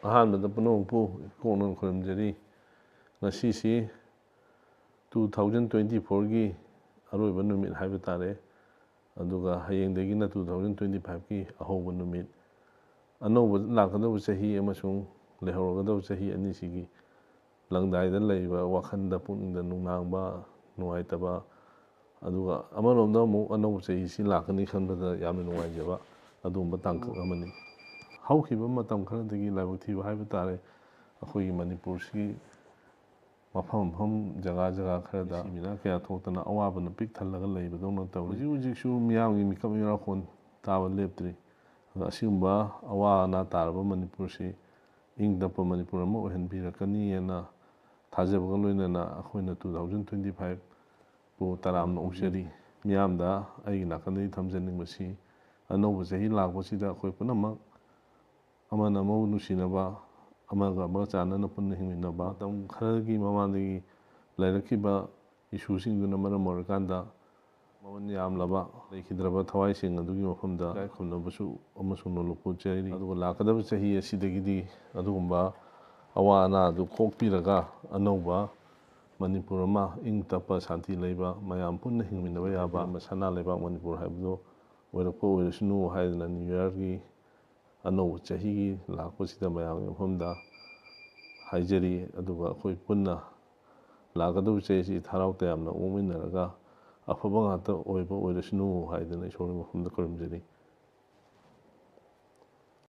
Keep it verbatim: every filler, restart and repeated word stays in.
ꯑꯍꯥꯟꯕꯗ ꯄꯨꯝꯅꯃꯛꯄꯨ ꯏꯀꯣꯛꯅꯅ ꯈꯨꯔꯨꯝꯖꯔꯤ꯫ ꯉꯁꯤꯁꯤ two thousand twenty fourꯒꯤ ꯑꯔꯣꯏꯕ ꯅꯨꯃꯤꯠ ꯍꯥꯏꯕ ꯇꯥꯔꯦ꯫ ꯑꯗꯨꯒ ꯍꯌꯦꯡꯗꯒꯤꯅ two thousand twenty fiveꯀꯤ ꯑꯍꯧꯕ ꯅꯨꯃꯤꯠ꯫ ꯑꯅꯧꯕ ꯂꯥꯛꯀꯗꯧꯕ ꯆꯍꯤ ꯑꯃꯁꯨꯡ ꯂꯩꯍꯧꯔꯒꯗꯧꯕ ꯆꯍꯤ ꯑꯅꯤꯁꯤꯒꯤ ꯂꯪꯗꯥꯏꯗ ꯂꯩꯕ ꯋꯥꯈꯜꯗ, ꯄꯨꯛꯅꯤꯡꯗ ꯅꯨꯡꯅꯥꯡꯕ, ꯅꯨꯡꯉꯥꯏꯇꯕ, ꯑꯗꯨꯒ ꯑꯃꯔꯣꯝꯗ ꯑꯃꯨꯛ ꯑꯅꯧꯕ ꯆꯍꯤꯁꯤ ꯂꯥꯛꯀꯅꯤ ꯈꯟꯕꯗ ꯌꯥꯝꯅ ꯅꯨꯡꯉꯥꯏꯖꯕ ꯑꯗꯨꯒꯨꯝꯕ ꯇꯥꯡꯀꯛ ꯑꯃꯅꯤ꯫ ꯍꯧꯈꯤꯕ ꯃꯇꯝ ꯈꯔꯗꯒꯤ ꯂꯥꯏꯕꯛ ꯊꯤꯕ ꯍꯥꯏꯕ ꯇꯥꯔꯦ, ꯑꯩꯈꯣꯏꯒꯤ ꯃꯅꯤꯄꯨꯔꯁꯤ ꯃꯐꯝ ꯃꯐꯝ, ꯖꯒꯥ ꯖꯒꯥ ꯈꯔꯗ ꯁꯤꯃꯤꯅꯥ ꯀꯌꯥ ꯊꯣꯛꯇꯅ ꯑꯋꯥꯕꯅ ꯄꯤꯛ ꯊꯜꯂꯒ ꯂꯩꯕꯗꯧꯅ ꯇꯧꯔꯤ꯫ ꯍꯧꯖꯤꯛ ꯍꯧꯖꯤꯛꯁꯨ ꯃꯤꯌꯥꯝꯒꯤ ꯃꯤꯀꯞ ꯃꯤꯔꯥꯎꯈꯣꯟ ꯇꯥꯕ ꯂꯦꯞꯇ꯭ꯔꯤ꯫ ꯑꯗꯣ ꯑꯁꯤꯒꯨꯝꯕ ꯑꯋꯥ ꯑꯅꯥ ꯇꯥꯔꯕ ꯃꯅꯤꯄꯨꯔꯁꯤ ꯏꯪ ꯇꯞꯄ ꯃꯅꯤꯄꯨꯔ ꯑꯃ ꯑꯣꯏꯍꯟꯕꯤꯔꯛꯀꯅꯤ ꯍꯥꯏꯅ ꯊꯥꯖꯕꯒ ꯂꯣꯏꯅꯅ ꯑꯩꯈꯣꯏꯅ two thousand twenty fiveꯄꯨ ꯇꯔꯥꯝꯅ ꯑꯣꯛꯆꯔꯤ꯫ ꯃꯤꯌꯥꯝꯗ ꯑꯩꯒꯤ ꯅꯥꯀꯟꯗꯒꯤ ꯊꯝꯖꯅꯤꯡꯕꯁꯤ, ꯑꯅꯧꯕ ꯆꯍꯤ ꯂꯥꯛꯄꯁꯤꯗ ꯑꯩꯈꯣꯏ ꯄꯨꯝꯅꯃꯛ ꯑꯃꯅ ꯑꯃꯕꯨ ꯅꯨꯡꯁꯤꯅꯕ, ꯑꯃꯒ ꯑꯃꯒ ꯆꯥꯟꯅꯅ ꯄꯨꯟꯅ ꯍꯤꯡꯃꯤꯟꯅꯕ, ꯃꯇꯝ ꯈꯔꯒꯤ ꯃꯃꯥꯡꯗꯒꯤ ꯂꯩꯔꯛꯈꯤꯕ ꯏꯁꯨꯁꯤꯡꯗꯨꯅ ꯃꯔꯝ ꯑꯣꯏꯔꯀꯥꯟꯗ ꯃꯃꯜ ꯌꯥꯝꯂꯕ ꯂꯩꯈꯤꯗ꯭ꯔꯕ ꯊꯋꯥꯏꯁꯤꯡ ꯑꯗꯨꯒꯤ ꯃꯐꯝꯗ ꯏꯀꯥꯏ ꯈꯨꯝꯅꯕꯁꯨ ꯑꯃꯁꯨꯡ ꯅꯣꯂꯨꯛꯄꯨ ꯆꯦꯔꯤ꯫ ꯑꯗꯨꯒ ꯂꯥꯛꯀꯗꯕ ꯆꯍꯤ ꯑꯁꯤꯗꯒꯤꯗꯤ ꯑꯗꯨꯒꯨꯝꯕ ꯑꯋꯥ ꯑꯅꯥ ꯑꯗꯨ ꯀꯣꯛꯄꯤꯔꯒ ꯑꯅꯧꯕ ꯃꯅꯤꯄꯨꯔ ꯑꯃ, ꯏꯪ ꯇꯞꯄ, ꯁꯥꯟꯇꯤ ꯂꯩꯕ, ꯃꯌꯥꯝ ꯄꯨꯟꯅ ꯍꯤꯡꯃꯤꯟꯅꯕ ꯌꯥꯕ ꯁꯅꯥ ꯂꯩꯕꯥꯛ ꯃꯅꯤꯄꯨꯔ ꯍꯥꯏꯕꯗꯨ ꯑꯣꯏꯔꯛꯄ ꯑꯣꯏꯔꯁꯅꯨ ꯍꯥꯏꯗꯅ ꯅ꯭ꯌꯨ ꯌꯔꯒꯤ ꯑꯅꯧꯕ ꯆꯍꯤꯒꯤ ꯂꯥꯛꯄꯁꯤꯗ ꯃꯌꯥꯝꯒꯤ ꯃꯐꯝꯗ ꯍꯥꯏꯖꯔꯤ꯫ ꯑꯗꯨꯒ ꯑꯩꯈꯣꯏ ꯄꯨꯟꯅ ꯂꯥꯛꯀꯗꯧꯕ ꯆꯍꯤꯁꯤ ꯍꯔꯥꯎ ꯇꯌꯥꯝꯅ ꯑꯣꯛꯃꯤꯟꯅꯔꯒ ꯑꯐꯕ ꯉꯥꯛꯇ ꯑꯣꯏꯕ ꯑꯣꯏꯔꯁꯅꯨ ꯍꯥꯏꯗꯅ ꯏꯁꯣꯔꯒꯤ ꯃꯐꯝꯗ ꯈꯨꯔꯨꯝꯖꯔꯤ꯫